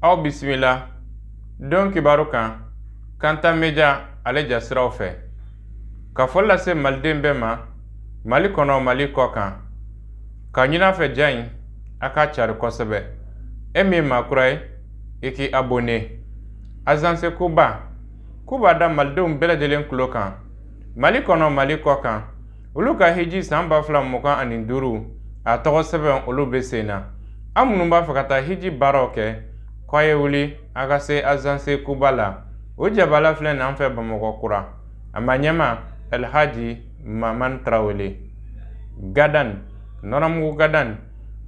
Aw bisimila don kibaru kan Kanta Media ale jasiraw fɛ ka foli lase maliden bɛɛ ma Mali kɔnɔ Mali kɔ kan ka ɲin'a fɛ ja in a ka cari kosɛbɛ e min ye maa kura ye i k'i abonné Agence Kuba k'u b'a da malidenw bɛɛ lajɛlen tulo kan Mali kɔnɔ Mali kɔ kan olu ka hiji san 2025 a tɔgɔ sɛbɛn olu bɛ sen na an minnu b'a fɛ ka taa hiji baaraw kɛ k'a ye wuli a ka se Agence Kuba la o jabala filɛ nin an fɛ Bamakɔ kura a ma ɲɛma Elhaji Maman Tarawele gadan nɔnɔmugu gadan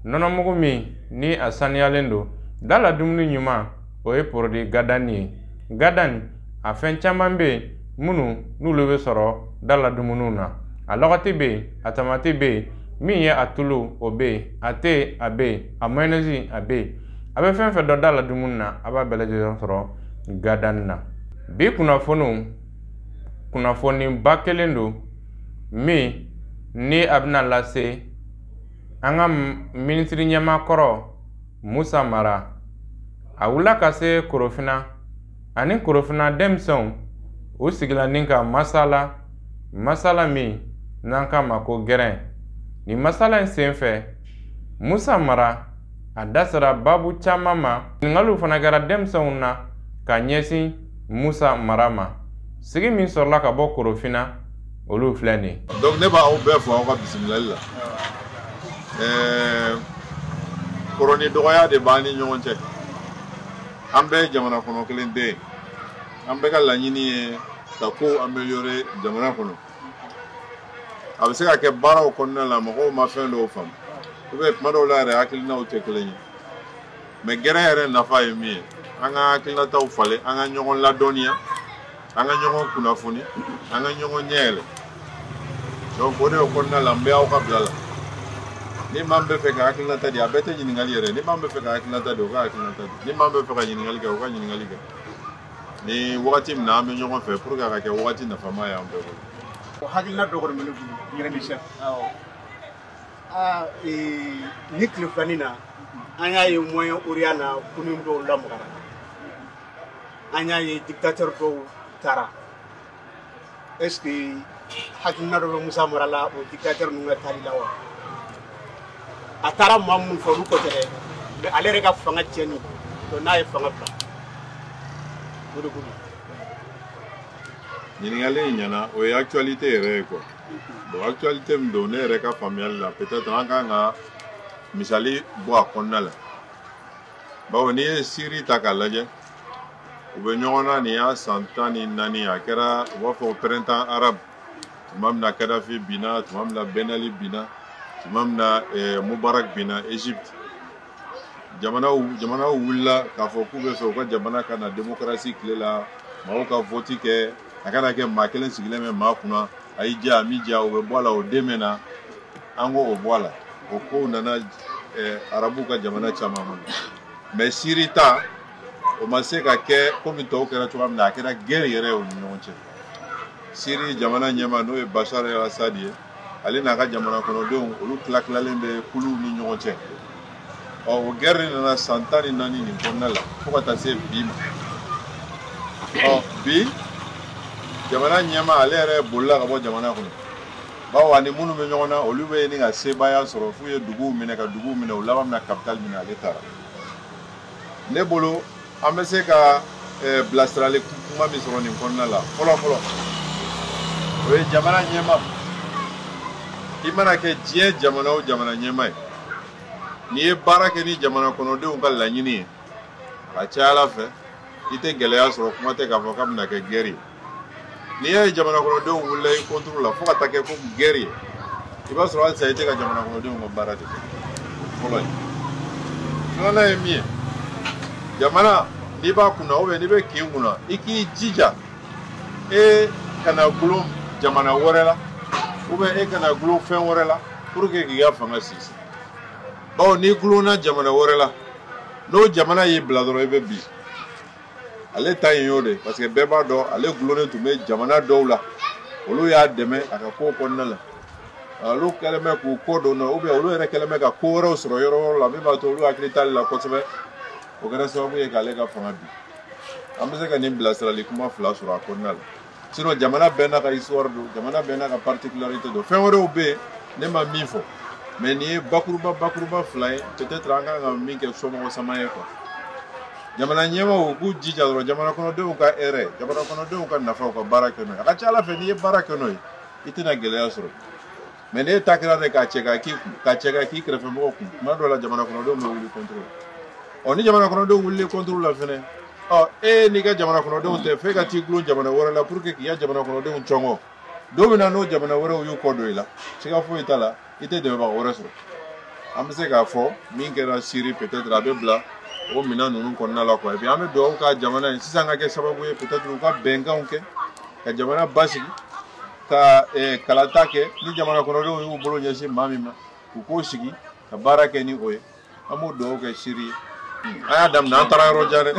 nɔnɔmugu min ni a saniyalen don da la dumuni ɲuman o ye produit gadan ye gadan a fɛn caman bɛ yen minnu n'olu bɛ sɔrɔ da la dumuniw na a lɔgɔti bɛ yen a tamati bɛ yen min ye a tulu o bɛ yen a te a bɛ yen a mayonnaise a bɛ yen a bɛ fɛn fɛn dɔn da la dumuni na a b'a bɛɛ lajɛlen sɔrɔ gadan na bi kunnafoniw kunnafoniba kelen don min ni a bɛna lase an ka minisiri ɲɛmaa kɔrɔ Musa Mara a wulila ka se Korofina ani Korofina denmisɛnw u sigila ni ka masala masala min n'an k'a ma ko gɛrɛn nin masala in senfɛ Musa Mara a da sera baabu caman ma ɲininkaliw fana kɛra denmisɛnw na ka ɲɛsin Musa Mara ma sigi min sɔrɔla ka bɔ Korofina olu filɛ nin ye. Donc ne b'aw bɛɛ fo aw ka bisimilali la. Kɔrɔ ni dɔgɔya de b'an ni ɲɔgɔn cɛ. An bɛɛ ye jamana kɔnɔ kelen den ye. An bɛɛ ka laɲini ye ka kow améliorer jamana kɔnɔ. A bɛ se ka kɛ baaraw kɔnɔna la mɔgɔw ma fɛn dɔw faamu. Ou bien tuma dɔw la yɛrɛ hakilinaw tɛ kelen ye. Mais gɛrɛn yɛrɛ nafa ye min ye, an ka hakilinataw falen, an ka ɲɔgɔn ladɔnniya, an ka ɲɔgɔn kunnafoni, an ka ɲɔgɔn ɲɛ yɛlɛ. Donc o de kɔnɔna la n bɛ aw ka bila la. Ni maa min bɛ fɛ ka hakilinata di, a bɛɛ tɛ ɲininkali yɛrɛ. Ni maa min bɛ fɛ ka hakilinata di, o ka hakilinata di. Ni maa min bɛ fɛ ka ɲininkali kɛ, o ka ɲininkali kɛ. Ni wagati min na an bɛ ɲɔgɔn fɛ pour que a ka kɛ wagati nafama ye an bɛɛ bolo. O hakilina dɔ kɔni bɛ ne bolo yɛrɛ ni chef. Awɔ. Aa ni tile filanin na an y'a ye Moyen-Orient na kunun dɔw lamagara. An y'a ye dictateur dɔw taara. Est-ce que hakilina dɔ bɛ Musa Mara la o dictateur ninnu ka taali la wa? A taara maa minnu fɛ olu kɔ tɛ dɛ, mais ale yɛrɛ ka fanga tiɲɛni, donc n'a ye fanga bila o de ko don. Ɲininkali in ɲɛna, o ye actualité yɛrɛ ye quoi. Bon, actualité min don, ne yɛrɛ ka faamuyali la, peut-être an kan ka misali bɔ a kɔnɔna la. Bawo n'i ye Syrie ta k'a lajɛ, u bɛ ɲɔgɔn na nin y'a san 14, a kɛra u b'a fɔ printemps arabe, tuma min na Kadhafi binna, tuma min na Ben Ali binna, tuma min na Mubarak binna Égypte. Jamanaw wulila k'a fɔ k'u bɛ fɛ u ka jamana ka na démocratie tile la, maaw ka vote kɛ, a kana kɛ maa kelen sigilen bɛ maa kunna, a y'i diya a m'i diya, o bɛ bɔ a la, o den bɛ na, an ko o bɔ a la. O kow nana arabuw ka jamana caman kɔnɔ. Mais Syrie ta, o ma se ka kɛ komi tɔw kɛra cogoya min na, a kɛra guerre yɛrɛ ye u ni ɲɔgɔn cɛ. Syrie jamana ɲɛmaa n'o ye Bachar el-Assad ye, ale n'a ka jamana kɔnɔdenw olu tila tilalen bɛ kuluw ni ɲɔgɔn cɛ. Ɔ o guerre nana san 14 nin kɔnɔna la fo ka taa se bi ma. Ɔ bi jamana ɲɛmaa ale yɛrɛ bolila ka bɔ jamana kɔnɔ. Bawo ani minnu bɛ ɲɔgɔn na olu bɛ ɲini ka sebaaya sɔrɔ f'u ye duguw minɛ ka duguw minɛ, u laban bɛna capitale minɛ, ale taara. Ne bolo an bɛ se ka bilasirali kuma min sɔrɔ nin kɔnɔna la fɔlɔ fɔlɔ, o ye jamana ɲɛmaa. I mana kɛ diɲɛ jamana o jamana ɲɛmaa ye, n'i ye baara kɛ ni jamana kɔnɔdenw ka laɲini ye, a ka ca Ala fɛ i tɛ gɛlɛya sɔrɔ, kuma tɛ k'a fɔ k'a bɛna kɛ guerre ye. N'i y'a ye jamana kɔnɔdenw wulila i contre la fo ka taa kɛ ko guerre ye, i b'a sɔrɔ halisa i tɛ ka jamana kɔnɔdenw ka baara de kɛ. O fɔlɔ ye. Filanan ye min ye, jamana n'i b'a kunna ou bien n'i bɛ kin kunna, i k'i jija e kana gulon jamana wɛrɛ la ou bien e kana gulon fɛn wɛrɛ la pour que k'i ka fanga sinsin. Bawo n'i gulonna jamana wɛrɛ la, n'o jamana y'i bila dɔrɔn i bɛ bin. Ale ta in y'o de, parce que bɛɛ b'a dɔn ale gulonnen tun bɛ jamana dɔw la, olu y'a dɛmɛ a ka kow kɔnɔna la. Olu kɛlen bɛ k'u kɔ don ou bien olu yɛrɛ kɛlen bɛ ka ko wɛrɛw sɔrɔ yɔrɔ wɛrɛw la min b'a to olu hakili t'ale la kosɛbɛ. O kɛra sababu ye k'ale ka fanga bin. An bɛ se ka nin bilasirali kuma fila sɔrɔ a kɔnɔna la. Sinon jamana bɛɛ n'a ka histoire don, jamana bɛɛ n'a ka particularité don. Fɛn wɛrɛw bɛ yen ne ma min fɔ, mais nin ye bakuruba fila ye, peut-être an kan ka min kɛ somɔgɔ sama ye quoi. Jamana ɲɛmaaw u k'u jija dɔrɔn jamana kɔnɔdenw ka hɛrɛ, jamana kɔnɔdenw ka nafa, u ka baara kɛ n'o ye. A ka ca Ala fɛ n'i ye baara kɛ n'o ye, i tɛna gɛlɛya sɔrɔ. Mais n'e ta kɛra de k'a cɛ k'a k'i kun, k'a cɛ k'a k'i kɛrɛfɛmɔgɔw kun, tuma dɔw la jamana kɔnɔdenw bɛ wuli contre la. Ɔ ni jamana kɔnɔdenw wulilen contre la fɛnɛ, ɔ e n'i ka jamana kɔnɔdenw tɛ f'e ka t'i gulon jamana wɛrɛ la pour que k'i ka jamana kɔnɔdenw cɔngɔ. Don min na n'o jamana wɛrɛw y'u kɔ don i la, siga foyi t'a la, i tɛ dɛmɛbaga wɛrɛ sɔrɔ. An bɛ se k'a fɔ min kɛra Syrie, peut-être a bɛ bila o minɛn ninnu kɔnɔna la quoi. Et puis an bɛ dugawu k'a jamana ye sisan ka kɛ sababu ye peut-être u ka bɛnkanw kɛ ka jamana basigi, ka kalata kɛ ni jamana kɔnɔdenw y'u bolo ɲɛsin maa min ma, u k'o sigi ka baara kɛ ni o ye. An b'o dugawu kɛ Syrie ye. An y'a daminɛ, an taara yɔrɔ jan dɛ.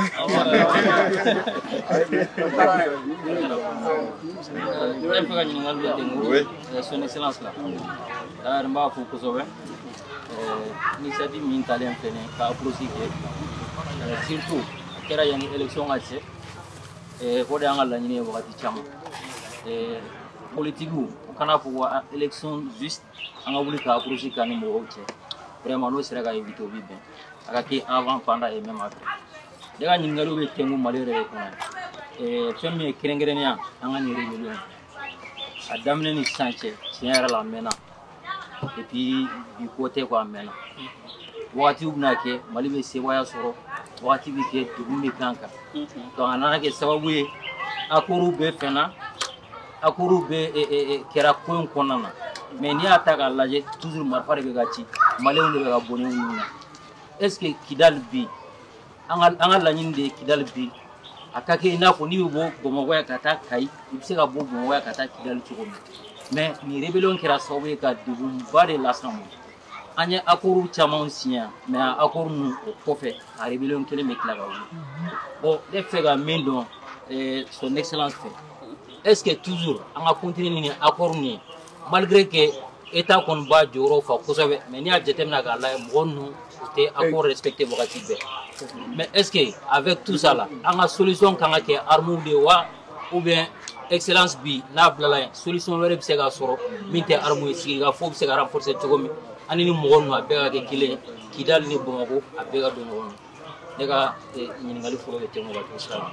Ne bɛ fɛ ka ɲininkali dɔ ten, son excellence la. D'ailleurs n b'a fo kosɛbɛ. Initiative min talen filɛ nin ye ka approche kɛ, surtout a kɛra yanni élection ka cɛ, o de y'an ka laɲini ye wagati caman. Politikiw u kana fɔ ko élection juste an ka wuli ka approche kɛ ni mɔgɔw cɛ. Vraiment n'o sera ka éviter o bɛ bɛn. A ka kɛ avant, pendant et même après. Ne ka ɲininkaliw bɛ tɛnku Mali yɛrɛ de kɔnɔ. Fɛn min ye kɛrɛnkɛrɛnnenya an ka nin rébellion a daminɛ ni sisan cɛ, tiɲɛ yɛrɛ la a mɛnna. Et puis bi ko tɛ quoi, a mɛnna. Wagatiw bɛna kɛ Mali bɛ sebaaya sɔrɔ, wagati bɛ kɛ degun bɛ k'an kan. Donc a nana kɛ sababu ye accords bɛɛ fɛnna, accords bɛɛ kɛra ko in kɔnɔna na. Mais n'i y'a ta k'a lajɛ, toujours marifa de bɛ ka ci, Maliyɛnw de bɛ ka bɔnɛ u na. Est-ce que Kidal bi, an ka laɲini de ye Kidal bi, a ka kɛ i n'a fɔ n'i bɛ bɔ Bamakɔ yan ka taa Kayi, i bɛ se ka bɔ Bamakɔ yan ka taa Kidal cogo min. Mais nin rébellion kɛra sababu ye ka degunba de las'an ma. An ye accords caman signé, mais a accord ninnu o kɔfɛ a rébellion kelen bɛ tila ka wuli. Bon ne fɛ ka min dɔn son excellence fɛ, est-ce que toujours an ka continuer ni accord ninnu ye, malgré que état kɔni b'a jɔyɔrɔ fa kosɛbɛ, mais n'i y'a jateminɛ k'a lajɛ mɔgɔ ninnu u tɛ accord respecté wagati bɛɛ. Mais est-ce que avec tout ça là, an ka solution kan ka kɛ armes de ye wa, ou bien excellence bi n'a bilala yen, solution wɛrɛ bɛ se ka sɔrɔ min tɛ armes ye, sigikafɔ bɛ se ka renforcer cogo min, ani ni mɔgɔ ninnu a bɛɛ ka kɛ kelen ye, Kidal ni Bamakɔ a bɛɛ ka don ɲɔgɔn na. Ne ka ɲininkali fɔlɔ bɛ tɛmɛ o kan sira la.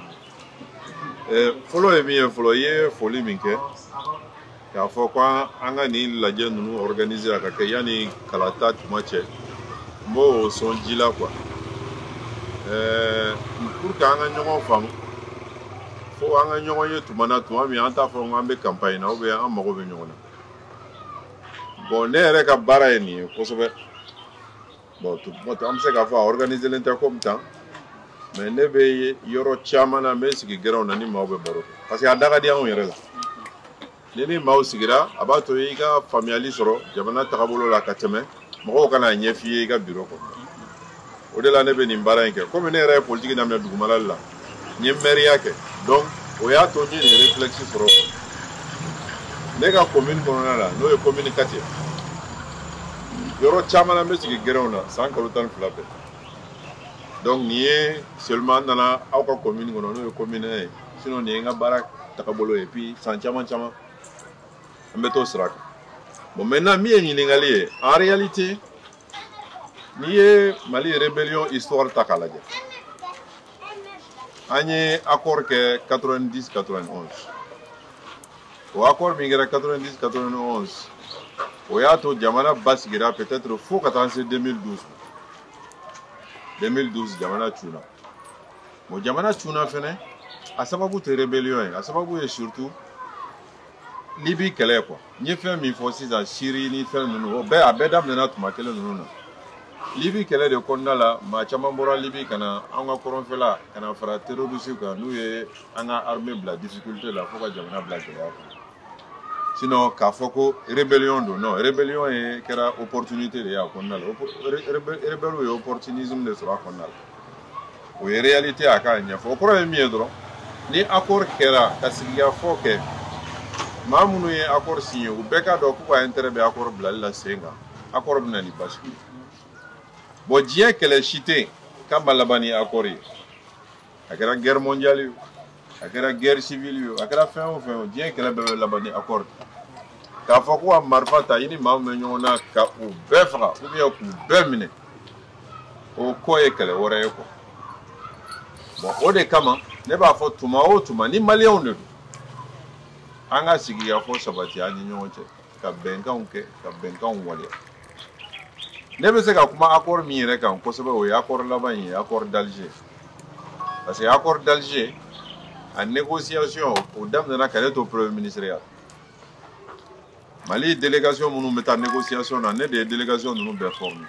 Fɔlɔ ye min ye fɔlɔ, i ye foli min kɛ k'a fɔ ko an ka nin lajɛ ninnu organiser a ka kɛ yanni kalata tuma cɛ, n b'o sɔn ji la quoi. Pour que an ka ɲɔgɔn faamu, fo an ka ɲɔgɔn ye tuma na, tuma min an t'a fɔ k'an bɛ campagne na ou bien an mago bɛ ɲɔgɔn na. Bon ne yɛrɛ ka baara ye nin ye kosɛbɛ. Bon an bɛ se k'a fɔ a organiser len tɛ comme tan, mais ne bɛ yɔrɔ caman na, n bɛ sigi gɛrɛnw na ni maaw bɛ baro kɛ, parce que a da ka di anw yɛrɛ la. Ni maaw sigira, a b'a to i ka faamuyali sɔrɔ jamana tagabolo la ka tɛmɛ mɔgɔw kana ɲɛ f'i ye i ka bureau kɔnɔ. O de la ne bɛ nin baara in kɛ. Komi ne yɛrɛ ye politique daminɛ dugumala la, n ye maire kɛ, donc o y'a to n ye nin réflexe sɔrɔ. Ne ka commune kɔnɔna la, n'o ye commune 4 ye, yɔrɔ caman na n bɛ sigi gɛrɛnw na san kalo 12 bɛɛ. Donc nin ye seulement n nana aw ka commune kɔnɔ, n'o ye commune 1 ye, sinon nin ye n ka baara tagabolo ye, puis san caman caman an bɛ t'o sira kan. Bon maintenant min ye ɲininkali ye, en réalité n'i ye Mali rébellion histoire ta k'a lajɛ, an ye accord kɛ 90 91. O accord min kɛra 90 91, o y'a to jamana basigira peut-être fo ka taa se 2012. 2012 jamana cunna. Bon jamana cunna fɛnɛ, a sababu tɛ rébellion ye, a sababu ye surtout Libye kɛlɛ quoi. N ye fɛn min fɔ sisan, Syrie ni fɛn ninnu, o bɛɛ a bɛɛ daminɛna tuma kelen ninnu na. Libye kɛlɛ de kɔnɔna la, maa caman bɔra Libye ka na an ka kɔrɔnfɛla ka na fara terroriste kan, n'u ye an ka armée bila difficulté la fo ka jamana bila gɛlɛya kɔnɔ. Sinon k'a fɔ ko rébellion don, non, rébellion ye kɛra opportunité de ye a kɔnɔna la. Rebelle ye opportunisme de sɔrɔ a kɔnɔna la. O ye réalité a k'a ɲɛfɔ. O kɔrɔ ye min ye dɔrɔn, ni accord kɛra ka sigikafɔ kɛ, maa minnu ye accord signé, u bɛɛ k'a dɔn k'u ka intérêt bɛ accord bilali la sen kan, accord bɛ na ni basigi ye. Bon diɲɛ kɛlɛ si tɛ yen k'a ma laban ni accord ye. A kɛra guerre mondiale ye, a kɛra guerre civile ye, a kɛra fɛn o fɛn ye, diɲɛ kɛlɛ bɛɛ bɛ laban ni accord. K'a fɔ ko ka marifa ta i ni maa min bɛ ɲɔgɔn na ka u bɛɛ faga ou bien k'u bɛɛ minɛ, o kɔ ye kɛlɛ wɛrɛ ye quoi. Bon, o de kama ne b'a fɔ tuma o tuma ni maliyɛnw de don, an ka sigikafɔ sabati an ni ɲɔgɔn cɛ, ka bɛnkanw kɛ, ka bɛnkanw waleya. Ne bɛ se ka kuma accord min yɛrɛ kan kosɛbɛ, o ye accord laban in ye, accord d'Alger. Parce que accord d'Alger a négociation o daminɛna ka ne to premier ministre ya. Mali délégation minnu bɛ taa négociation na, ne de ye délégation ninnu bɛɛ formé,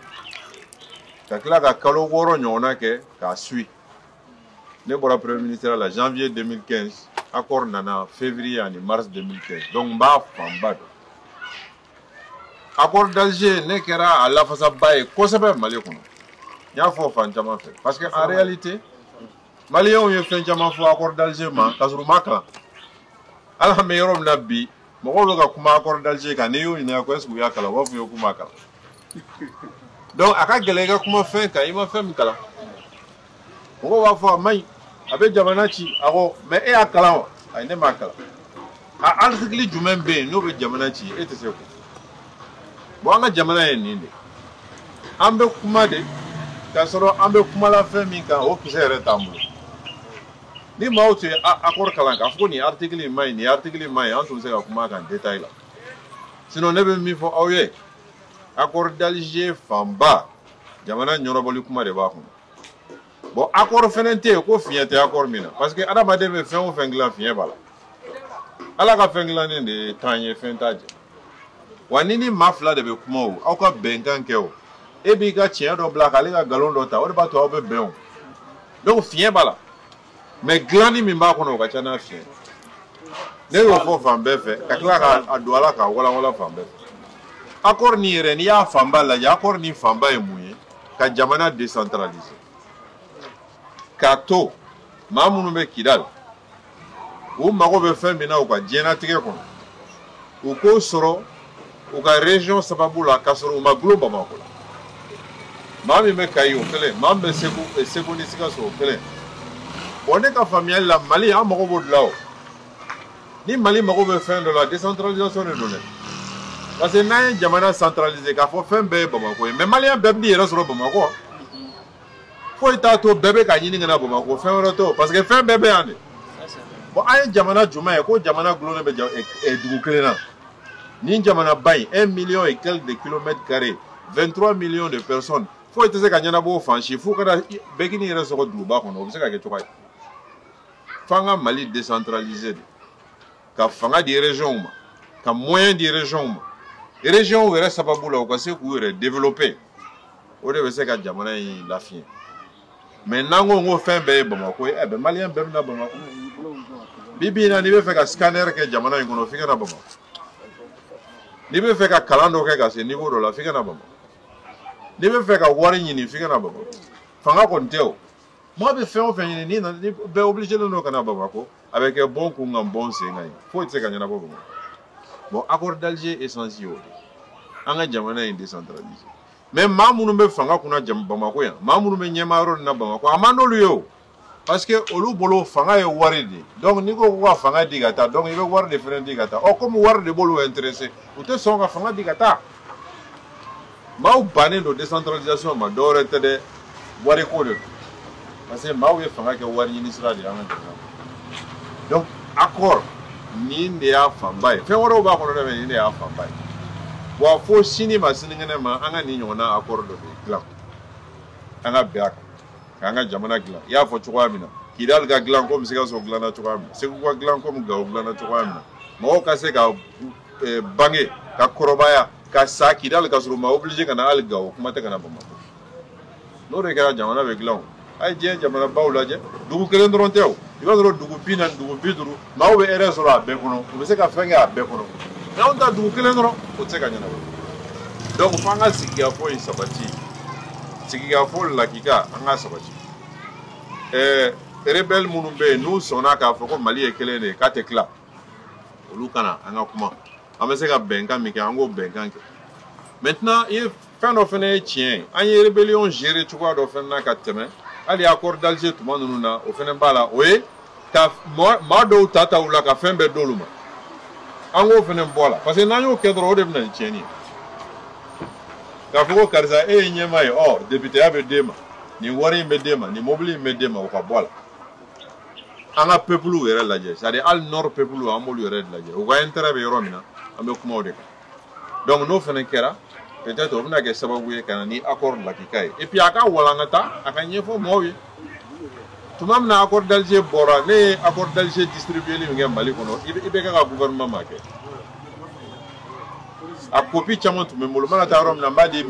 ka tila ka kalo 6 ɲɔgɔnna kɛ k'a suit. Ne bɔra premier ministre la janvier 2015, accord nana février ani mars 2015, donc n b'a fanba dɔn. Accord d'Alger, ne kɛra a lafasaba ye kosɛbɛ Mali kɔnɔ. N y'a fɔ fan caman fɛ, parce que en réalité maliyɛnw ye fɛn caman fɔ accord d'Alger ma k'a sɔrɔ u ma kalan. Hali an bɛ yɔrɔ min na bi, mɔgɔw bɛ ka kuma accord d'Alger kan, n'i y'u ɲininka ko est ce que u y'a kalan, u b'a fɔ i ye k'u m'a kalan. Donc a ka gɛlɛn i ka kuma fɛn kan i ma fɛn min kalan. Mɔgɔw b'a fɔ a man ɲi, a bɛ jamana ci, a ko mais e y'a kalan wa? Ayi, ne m'a kalan. A article jumɛn bɛ yen n'o bɛ jamana ci, e tɛ se k'o. Bon, an ka jamana ye nin de, an bɛ kuma de k'a sɔrɔ an bɛ kumala fɛn min kan, o kisɛ yɛrɛ t'an bolo. Ni maaw tun ye accord kalan k'a fɔ ko nin article in man ɲi, nin article in man ɲi, an tun bɛ se ka kuma a kan détail la. Sinon ne bɛ min fɔ aw ye, accord d'Alger fanba jamana ɲɔnɔbɔli kuma de b'a kɔnɔ. Bon, accord fɛnɛ tɛ yen ko fiɲɛ tɛ accord min na, parce que adamaden bɛ fɛn o fɛn dilan, fiɲɛ b'a la. Ala ka fɛn dilannen de ye tan ye, fɛn t'a jɛ. Wa ni maa fila de bɛ kuma o, aw ka bɛnkan kɛ o, e b'i ka tiɲɛ dɔ bila k'ale ka nkalon dɔ ta, o de b'a to aw bɛ bɛn o. Donc fiɲɛ b'a la, mais dilanni min b'a kɔnɔ, o ka ca n'a fiɲɛ. Ne y'o fɔ fan bɛɛ fɛ, ka tila k'a don a la k'a walanwalan fan bɛɛ fɛ. Accord nin yɛrɛ, n'i y'a fanba lajɛ, accord nin fanba ye mun ye? Ka jamana décentraliser, k'a to maa minnu bɛ Kidali, u mago bɛ fɛn min na u ka diɲɛlatigɛ kɔnɔ, u k'o sɔrɔ u ka région sababu la, k'a sɔrɔ u ma gulon Bamakɔ la. Maa min bɛ Kayi, o kelen, maa min bɛ Segu, Segu ni Sikaso, o kelen. Bon, ne ka faamuyali la, Mali an mago b'o de la o. Ni Mali mago bɛ fɛn dɔ la, décentralisation de don dɛ. Parce que n'an ye jamana centraliser k'a fɔ fɛn bɛɛ ye Bamakɔ ye, mais maliyɛn bɛɛ b'i yɛrɛ sɔrɔ Bamakɔ. Foyi t'a to bɛɛ bɛ ka ɲini ka na Bamakɔ, fɛn wɛrɛ tɛ o, parce que fɛn bɛɛ bɛ yan de. Bon, an ye jamana jumɛn ye ko jamana gulonnen bɛ dugu kelen na? Nin jamanaba in, 1 million et quelques de kilomètres carrés, 23 millions de personnes, foyi tɛ se ka ɲɛnabɔ o fan si f'u ka na bɛɛ k'i yɛrɛ sɔrɔ duguba kɔnɔ. O bɛ se ka kɛ cogoya di? F'an ka Mali décentraliser de, ka fanga di région ma, ka moyen di région ma, région yɛrɛ sababu la u ka se k'u yɛrɛ développer. O de bɛ se ka jamana in lafiɲɛ. Mais n'an ko ko fɛn bɛɛ ye Bamakɔ ye, ɛ bɛn maliyɛn bɛɛ bɛ na Bamakɔ. Bi bi in na, n'i bɛ fɛ ka scanner kɛ jamana in kɔnɔ, f'i ka na Bamakɔ. N'i bɛ fɛ ka kalan dɔ kɛ ka se niveau dɔ la, f'i ka na Bamakɔ. N'i bɛ fɛ ka wari ɲini, f'i ka na Bamakɔ. Fanga kɔni tɛ o. Maa bɛ fɛn o fɛn ɲini, n'i nana, ni bɛɛ obligé don ka na Bamakɔ, a bɛ kɛ bɔn kun kan bɔn sen kan ye, foyi tɛ se ka ɲɛnabɔ Bamakɔ. Bon, accord d'Alger essence y'o de, an ka jamana in décentraliser. Mais maa minnu bɛ fanga kunna Bamakɔ yan, maa minnu bɛ ɲɛmaa yɔrɔ nin na Bamakɔ, a man d'olu ye o, parce que olu bolo fanga ye wari de ye. Donc n'i ko ko ka fanga di ka taa, donc i bɛ wari de fana di ka taa. Ɔ, komi wari de b'olu intéressé, u tɛ sɔn ka fanga di ka taa. Maaw bannen don décentralisation ma, dɔwɛrɛ tɛ dɛ, wariko de don, parce que maaw ye fanga kɛ wari ɲini sira de ye an ka jamana kɔnɔ. Donc accord nin de y'a fanba ye, fɛn wɛrɛw b'a kɔnɔ dɛ, mais nin de y'a fanba ye. Wa fo sini ma sinikɛnɛ ma, an ka nin ɲɔgɔnna accord dɔ de dilan, an ka bɛn a kan k'an ka jamana dilan. I y'a fɔ cogoya min na, Kidali ka dilan komi Sikaso dilanna cogoya min na, Segu ka dilan komi Gawo dilanna cogoya min na, mɔgɔw ka se ka bange ka kɔrɔbaya ka sa Kidali ka sɔrɔ u ma obligé ka na hali Gawo, kuma tɛ ka na Bamakɔ. N'o de kɛra, jamana bɛ dilan o. A ye diɲɛ jamanabaw lajɛ, dugu kelen dɔrɔn tɛ o, i b'a sɔrɔ dugu 40, dugu 50, maaw bɛ hɛrɛ sɔrɔ a bɛɛ kɔnɔ, u bɛ se ka fɛn kɛ a bɛɛ kɔnɔ. Mais anw ta dugu kelen dɔrɔn, o tɛ se ka ɲɛnabɔ. Donc f'an ka sigikafɔ in sabati, sigikafɔ lakika an ka sabati. Rebelle minnu bɛ yen n'u sɔnna k'a fɔ ko Mali ye kelen de ye k'a tɛ tila, olu kana an ka kuma, an bɛ se ka bɛnkan min kɛ, an k'o bɛnkan kɛ. Maintenant, i ye fɛn dɔ fana ye tiɲɛ ye, an ye rébellion gérer cogoya dɔ fana na ka tɛmɛ. Hali accord d'Alger tuma ninnu na, o fana b'a la, o ye ka maa dɔw ta u la ka fɛn bɛɛ d'olu ma. An k'o fana bɔ a la, parce que n'an y'o kɛ dɔrɔn, o de bɛ na ni tiɲɛni ye. K'a fɔ ko karisa e ye ɲɛmaa ye, ɔ députéya bɛ d'e ma, nin wari in bɛ d'e ma, nin mobili in bɛ d'e ma, o ka bɔ a la. An ka peuple yɛrɛ lajɛ, c'est à dire hali nord peuple, an b'olu yɛrɛ lajɛ, u ka intérêt bɛ yɔrɔ min na, an bɛ kuma o de kan. Donc n'o fana kɛra, peut-être o bɛna kɛ sababu ye ka na ni accord lakika ye. Et puis a ka walankata, a ka ɲɛfɔ mɔgɔw ye. Tuma min na accord d'Alger bɔra, ne ye accord d'Alger distribuer min kɛ Mali kɔnɔ, i bɛ kɛ ka gouvernement ma kɛ. A copie caman tun bɛ n bolo, n mana taa yɔrɔ min na, n b'a di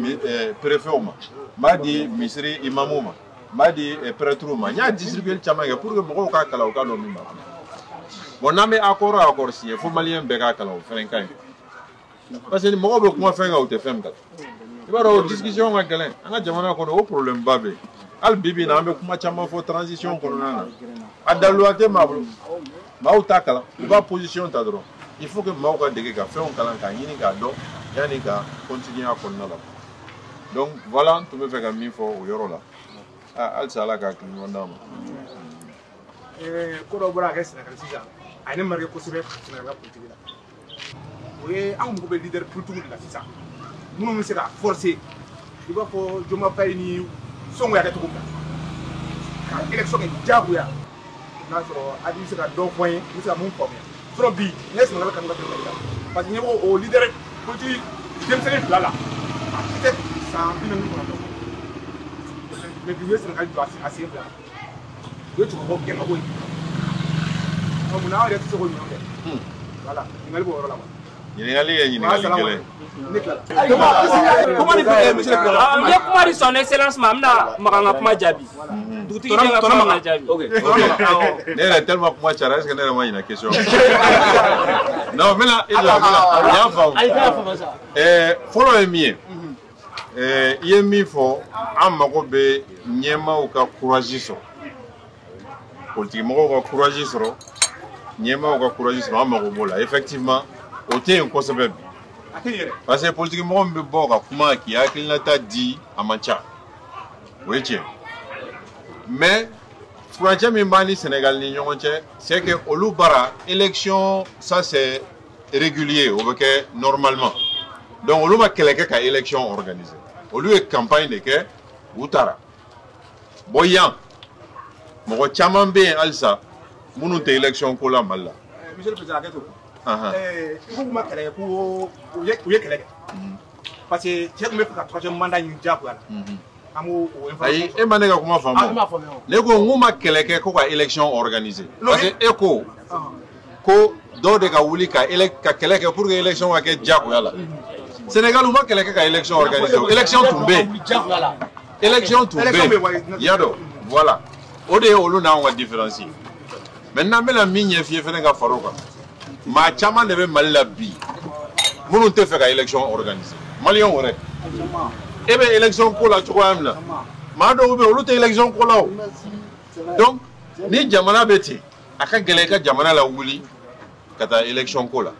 préfet ma, n b'a di misiri imamu ma, n b'a di prêtre ma. N y'a distribuer caman kɛ pour que mɔgɔw k'a kalan, u k'a dɔn min b'a kɔnɔ. Bon, n'an bɛ accord signé, fo malien bɛɛ k'a kalan, o fɛnɛ ka ɲi. Parce que ni mɔgɔw bɛ kuma fɛn kan, u tɛ fɛn min kalan. I b'a dɔn, o discussion ka gɛlɛn an ka jamana kɔnɔ, o problème ba bɛ yen. Hali bi bi in na, an bɛ kuma caman fɔ transition kɔnɔna na. A daluya tɛ maa bolo. Maaw t'a kalan, u b'a position ta dɔrɔn. Il faut que maaw ka dege ka fɛnw kalan, k'a ɲini k'a dɔn yanni ka continuer a kɔnɔna la. Donc voilà, n tun bɛ fɛ ka min fɔ o yɔrɔ la. Halisa Ala ka hakili ɲuman d'an ma. Ko dɔ bɔra ka kɛ Sénégal sisan, a ye ne marqué kosɛbɛ Sénégal ka politique la. O ye anw mago bɛ leader politique de la sisan, minnu bɛ se ka forcer, i b'a fɔ Diomaye Faye ni Sonko y'a kɛ cogo min na, ka élection kɛ diyagoya. N'a sɔrɔ a bɛ se ka dɔ fɔ n ye, n bɛ se ka mun faamuya. Sinon bi ne ye Sénégal kanu ka tɛmɛ Mali kan, parce que ɲɛmɔgɔ o leader politique denmisɛnnin fila la, a si tɛ san 49. Mais bi u ye Sénégal jɔ a sen fila, u ye cɛkɔrɔbaw gɛn ka bɔ yen. Ɔ, munna aw yɛrɛ tɛ se k'o ɲɔgɔn kɛ? Voilà, ɲininkali b'o yɔrɔ la quoi. Ɲininkali ye ɲininkali gɛlɛn. Ne tilala. Kuma di monsieur le président. N ye kuma di son excellence ma, n bɛna Makan ka kuma jaabi. Dugutigi den ka kuma bɛna jaabi. Ne yɛrɛ tellement kuma cayara, est ce que ne yɛrɛ ma ɲinɛ question kɔ? Non, n bɛna i jɔ, n bɛna n y'a faamu. Fɔlɔ ye min ye, i ye min fɔ, an mago bɛ ɲɛmaaw ka courage sɔrɔ, politique mɔgɔw ka courage sɔrɔ, ɲɛmaaw ka courage sɔrɔ, an mago b'o la. Effectivement, o tɛ yen kosɛbɛ bi. A tɛ yen yɛrɛ. Parce que politique mɔgɔ min bɛ bɔ ka kuma k'i hakilinata di, a man ca, o ye tiɲɛ. Mais furancɛ min b'an ni Sénégal ni ɲɔgɔn cɛ, c'est que olu bara élection, ça c'est régulier, o bɛ kɛ normalement. Donc olu ma kɛlɛ kɛ ka élection organiser, olu ye campagne de kɛ, u taara. Bon, yan mɔgɔ caman bɛ yen halisa minnu tɛ élection ko la Mali la. Monsieur le président, hakɛ to. I ko k'u ma kɛlɛ kɛ, ko u ye kɛlɛ kɛ. Parce que cɛ tun bɛ fɛ ka troisième mandat ɲini diyagoya la. An b'o o Ayi, information e ma ne ka kuma faamu. Ne ko n k'u ma kɛlɛ kɛ ko ka élection organiser. Parce que e ko ko dɔw de ka wuli ka kɛlɛ kɛ pour que élection ka kɛ diyagoya la. Sénégal, u ma kɛlɛ kɛ ka élection organiser, élection tun bɛ yen. Élection tun bɛ yen. I y'a dɔn, voilà. O de ye olu n'anw ka différence ye. Maintenant, n bɛna min ɲɛf'i ye fɛnɛ ka far'o kan. Maa caman de bɛ Mali la bi minnu tɛ fɛ ka élection organiser. Maliyɛnw yɛrɛ. E bɛ élection ko la cogoya min na, maa dɔw bɛ yen, olu tɛ élection ko la o. Donc ni jamana bɛ ten, a ka gɛlɛn i ka jamana lawuli ka taa élection ko la.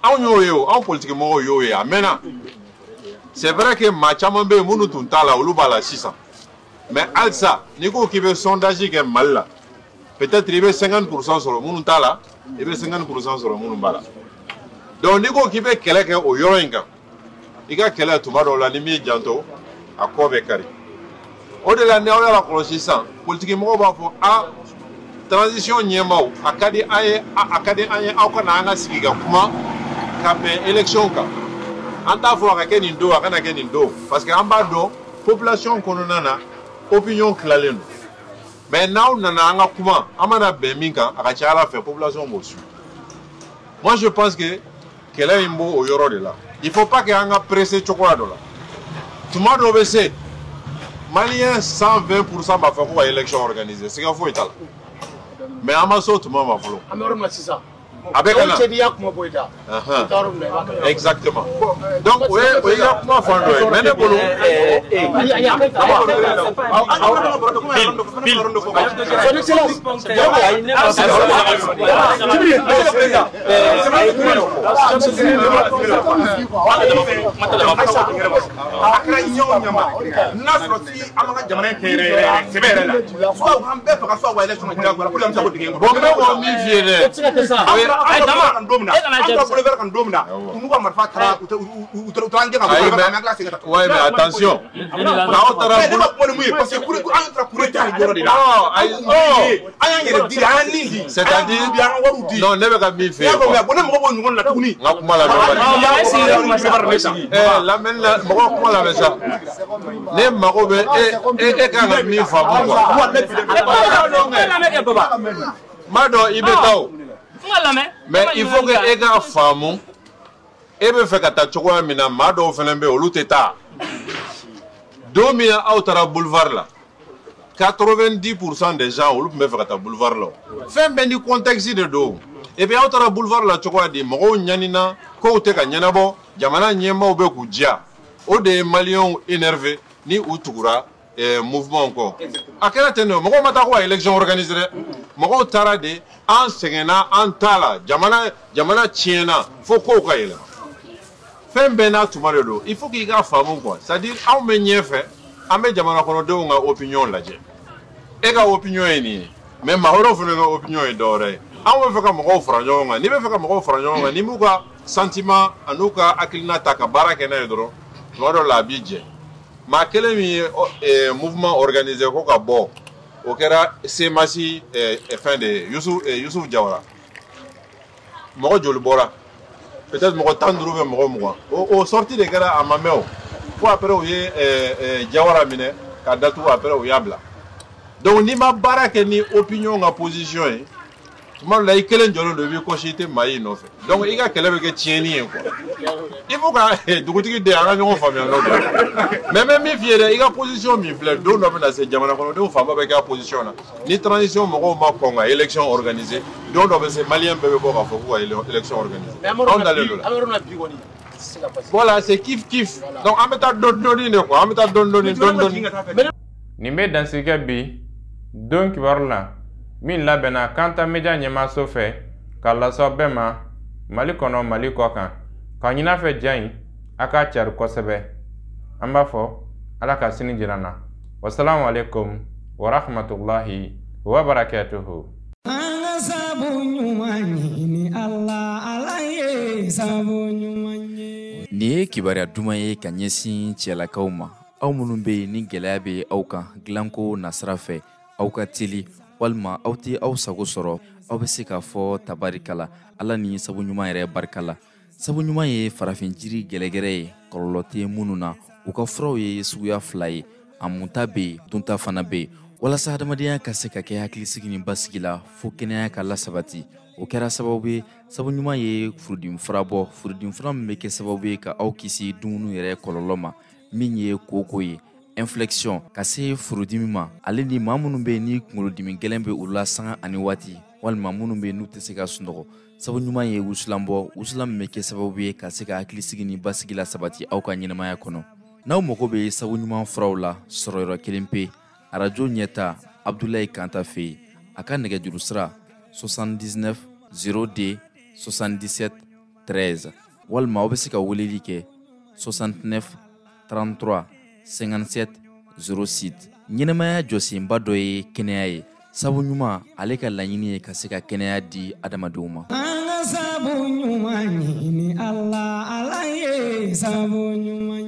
Anw y'o ye o, anw politique mɔgɔw y'o ye a mɛnna. C'est vrai que maa caman bɛ yen minnu tun t'a la, olu b'a la sisan. Mais halisa n'i ko k'i bɛ sondage kɛ Mali la, peut-être i bɛ 50% sɔrɔ minnu t'a la, i bɛ 50% sɔrɔ minnu b'a la. Donc n'i ko k'i bɛ kɛlɛ kɛ o yɔrɔ in kan, i ka kɛlɛ tuma dɔw la, ni m'i janto, a kɔ bɛ kari. O de la, ni aw y'a lakɔlɔsi sisan, politique mɔgɔw b'a fɔ a transition ɲɛmaaw, a ka di an ye, a ka di an ye aw ka na an ka sigi ka kuma ka bɛn élection kan. An t'a fɔ a ka kɛ nin don, a kana kɛ nin don, parce que an b'a dɔn population kɔnɔna na, opinion tilalen don. Mais n'aw nana an ka kuma, an mana bɛn min kan, a ka ca Ala fɛ population b'o suit. Moi je pense que kɛlɛ in b'o o yɔrɔ de la. Il faut pas que an ka presser cogoya dɔ la. Tuma dɔ bɛ se, malien 120% b'a fɔ ko ka élection organiser, siga foyi t'a la. Mais an ma se o tuma ma fɔlɔ. An bɛ yɔrɔ min na sisan. A bɛ ka na. O cɛ n'i y'a kuma bɔ i da. Exactement. Donc o ye i ka kuma fan dɔ ye mais ne bolo. Son excellence. A kɛra ɲɛ o ɲɛ ma n'a sɔrɔ si an ma ka jamana in kɛ yɛrɛ yɛrɛ sɛbɛ yɛrɛ la soit an bɛɛ faga soit wa élection diyagoya pour que an bɛ se k'o dingɛ kɔnɔ. Bon n bɛ k'o min f'i ye dɛ. An taara boulevard kan don min na u n'u ka marifa taara u taara an gɛn ka bɔ boulevard kan an tila segin ka taa. Ouais mais attention. N'aw taara. Ne ma kuma ni mun ye parce que an taara coup d'état yɔrɔ de la. An y'an yɛrɛ di de an y'an ni di. C'est-à-dire an y'an wariw di. Non ne bɛ ka min f'i ye. I y'a faamuya bon ne mago b'o ɲɔgɔn la tuguni. N ka kuma lamɛn. Lamɛnni la mɔgɔ kuma lamɛn sa. Ne mago bɛ e kan ka min faamu quoi. N b'a dɔn i bɛ taa o. Mais il faut que e k'a faamu e bɛ fɛ ka taa cogoya min na maa dɔw fana bɛ yen olu tɛ taa. Don min na aw taara boulevard la 90% des gens olu tun bɛ fɛ ka taa boulevard la o. Fɛn bɛɛ ni contexte de don. Et puis aw taara boulevard la cogoya di mɔgɔw ɲanina kow tɛ ka ɲɛnabɔ jamana ɲɛmaaw bɛ k'u diya o de ye maliyɛnw énervé ni u tugura mouvement kɔ. A kɛra ten de mɔgɔw ma taa ko ka élection organiser dɛ mɔgɔw taara de an sɛgɛnna an t'a la jamana tiɲɛna fo kow ka yɛlɛma. Fɛn bɛɛ n'a tuma de don il faut k'i ka faamu quoi c'est à dire anw bɛ ɲɛfɛ an bɛ jamana kɔnɔdenw ka opinion lajɛ e ka opinion ye nin ye mais maa wɛrɛw fana ka opinion ye dɔwɛrɛ ye anw bɛ fɛ ka mɔgɔw fara ɲɔgɔn kan n'i bɛ fɛ ka mɔgɔw fara ɲɔgɔn kan n'i m'u ka sentiment an'u ka hakilina ta ka baara kɛ n'a ye dɔrɔn tuma dɔw la a b'i jɛ maa kelen min ye mouvement organisé ko ka bɔ o kɛra CMAS fɛn de ye Youssouf Diawara mɔgɔ joli bɔra peut-être mɔgɔ 15 bɛ mɔgɔ 20 o sortie de kɛra a ma mɛn o fo après u ye Diawara minɛ ka datugu après u y'a bila donc n'i ma baara kɛ ni opinion ka position ye tuma dɔ la i kelen jɔlen don i b'i kɔsi i tɛ maa y'i nɔfɛ donc i ka kɛlɛ bɛ kɛ tiɲɛni ye quoi il faut ka dugutigi den an ka ɲɔgɔn faamuya n'o tɛ mais n bɛ min f'i ye dɛ i ka position min filɛ don dɔ bɛ na se jamana kɔnɔdenw fanba bɛ kɛ a position na ni transition mɔgɔw ma kɔn ka élection organiser don dɔ bɛ se maliyɛn bɛɛ bɛ bɔ k'a fɔ k'u ka élection organiser anw dalen don la. Voilà, c'est kif kif donc an bɛ taa dɔɔni dɔɔni de quoi an bɛ taa dɔɔni dɔɔni dɔɔni dɔɔni. Nin bɛ dansigi kɛ bi don kibaru la min labɛnna Kanta Media ɲɛmaaso fɛ k'a las'aw bɛɛ ma Mali kɔnɔ Mali kɔ kan k'a ɲini a fɛ ja in a k'a cari kosɛbɛ an b'a fɔ Ala ka sini jira an na wasalamu alaikum wa rahmatulahi wa barakatuhu. An ka sabu ɲuman ɲini Ala Ala ye sabu ɲuman ye. Nin ye kibaruya duman ye ka ɲɛsin cɛlakaw ma aw minnu bɛ yen ni gɛlɛya bɛ aw kan dilanko nasira fɛ aw ka teli walima aw tɛ aw sago sɔrɔ aw bɛ se k'a fɔ tabarikala Ala ni sabu ɲuman yɛrɛ barika la sabu ɲuman ye farafin jiri gɛlɛgɛrɛ ye kɔlɔlɔ tɛ minnu na u ka furaw ye suguya fila ye a munta bɛ yen dunta fana bɛ yen walasa adamadenya ka se ka kɛ hakilisigi ni basigi la fo kɛnɛya ka lasabati o kɛra sababu ye sabu ɲuman ye furudimi fura bɔ furudimi fura min bɛ kɛ sababu ye ka aw kisi dumuni yɛrɛ kɔlɔlɔ ma min ye koko ye inflexion ka se furudimi ma ale ni maa minnu bɛ yen ni kunkolodimi gɛlɛn bɛ olu la sanga ani waati walima minnu bɛ yen n'u tɛ se ka sunɔgɔ sabu ɲuman ye wusulan bɔ wusulan min bɛ kɛ sababu ye ka se ka hakilisigi ni basigi la sabati aw ka ɲɛnamaya kɔnɔ n'aw mago bɛ sabu ɲuman furaw la sɔrɔ yɔrɔ kelen pe arajo ɲɛta Abdoulaye Kanta fɛ yen a ka nɛgɛjuru sira 79 02 77 13 walima aw bɛ se ka weleli kɛ 69 33 57 06 ɲɛnamaya jɔsenba dɔ ye kɛnɛya ye sabu ɲuman ale ka laɲini ye ka se ka kɛnɛya di adamadenw ma. An ka sabu ɲuman ɲini Ala Ala ye sabu ɲuman.